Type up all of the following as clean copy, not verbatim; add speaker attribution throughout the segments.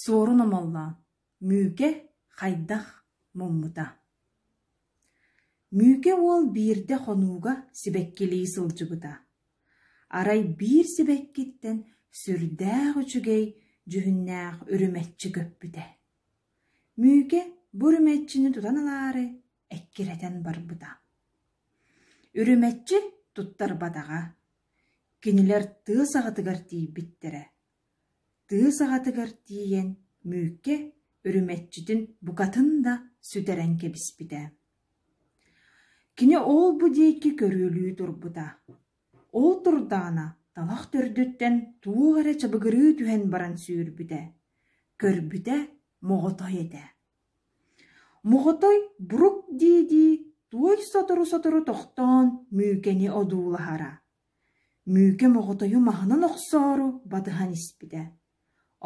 Speaker 1: Суорун Омоллоон Мүкэ хайдах муммута Мүкэ уол биирдэ хонууга сибэккилии сылдьыбыта. Арай биир сибэккиттэн сүрдээх үчүгэй дьүһүннээх үрүмэччи көппүтэ. Мүкэ бу үрүмэччини тутан ылаары эккирэтэн барбыта. Үрүмэччи туттарбатаҕа. Кинилэр тыа саҕатыгар тиийбиттэрэ. Тыа саҕатыгар тиийэн Мүкэ үрүмэччитин букатын да сүтэрэн кэбиспитэ. Кини ол-бу диэки көрүөлүү турбута. Ол турдаҕына талах төрдүттэн туох эрэ чабыгырыы түһэн баран сүүрбүтэ. Көрбүтэ моҕотой этэ. Моҕотой бурук дии-дии туой сотору-сотору тохтоон Мүкэни одуулаһара. Мүкэ моҕотойу маһынан охсоору батыһан испитэ.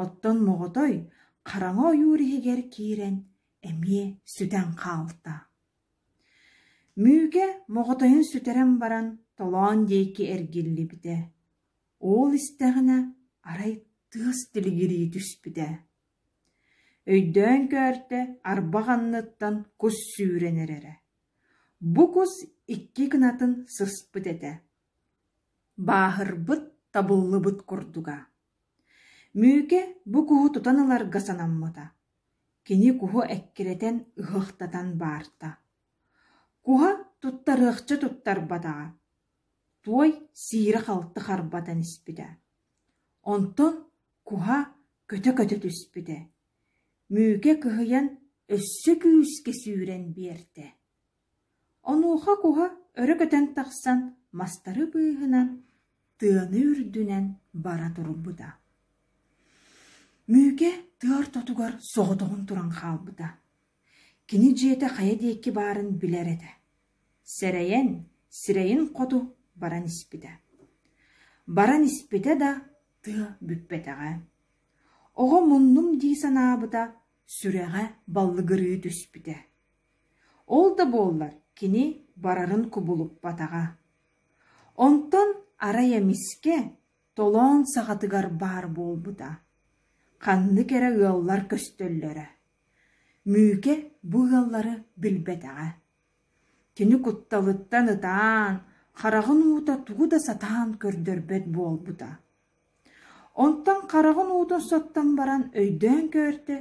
Speaker 1: Оттон моҕотой хараҥа ойуур иһигэр киирэн эмиэ сүтэн хаалта. Мүкэ моҕотойун сүтэрэн баран толоон диэки эргиллибитэ. Ол истэҕинэ арай тыас тилигирии түспүтэ. Өйдөөн көөртө арбах анныттан кус сүүрэн эрэрэ. Бу кус икки кынатын сыспыт этэ, бааһырбыт, табыллыбыт курдуга. Мүкэ бу куһу тутан ыларга санаммыта. Кини куһу эккирэтэн ыһыахтатан баарта. Куһа туттарыахча туттарбатаҕа, туой сиирэ-халты харбатан испитэ. Онтон куһа көтө-көтө түспүтэ. Мүкэ кыһыйан өссө күүскэ сүүрэн биэрдэ. Онуоха куһа өрө көтөн тахсан мастары быыһынан, тыаны үрдүнэн бара турбута. Мүкэ тыа ортотугар соҕотоҕун туран хаалбыта. Кини дьиэтэ хайа диэки баарын билэр этэ. Сэрэйэн, сирэйин хоту баран испитэ. Баран испитэ да тыа бүппэтэҕэ. Оҕо муннум дии санаабыта, сүрэҕэ баллыгырыы түспүтэ. Ол да буоллар кини барарын кубулуппатаҕа. Онтон арай эмискэ толоон саҕатыгар баар буолбута. Ханнык эрэ ыаллар көстөллөрө. Мүкэ бу ыаллары билбэтэҕэ. Кини кутталыттан ытаан, хараҕын уута тугу да сатаан көрдөрбөт буолбута. Онтон хараҕын уутун соттон баран өйдөөн көөртө,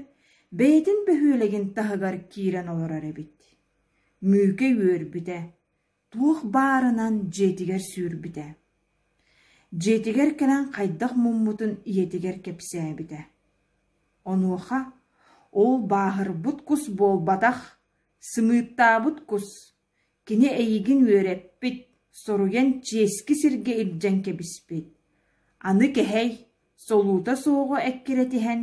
Speaker 1: бэйэтин бөһүөлэгин таһыгар киирэн олорор эбит. Мүкэ үөрбүтэ, туох баарынан дьиэтигэр сүүрбүтэ. Дьиэтигэр кэлэн хайдах муммутун ийэтигэр кэпсээбитэ. Онуоха ол бааһырбыт кус буолбатах, сымыыттаабыт кус Кини эйигин үөрэппит, соруйан чиэски сиргэ илдьэн кэбиспит. Аны кэһэй, солуута суоҕу эккирэтиһэн,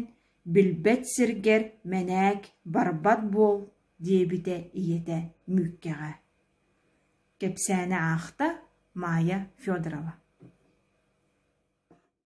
Speaker 1: билбэт сиргэр мэнээк барбат буол диэбитэ ийэтэ Мүккэҕэ. Кэпсээнэ аахта Майя Федорова.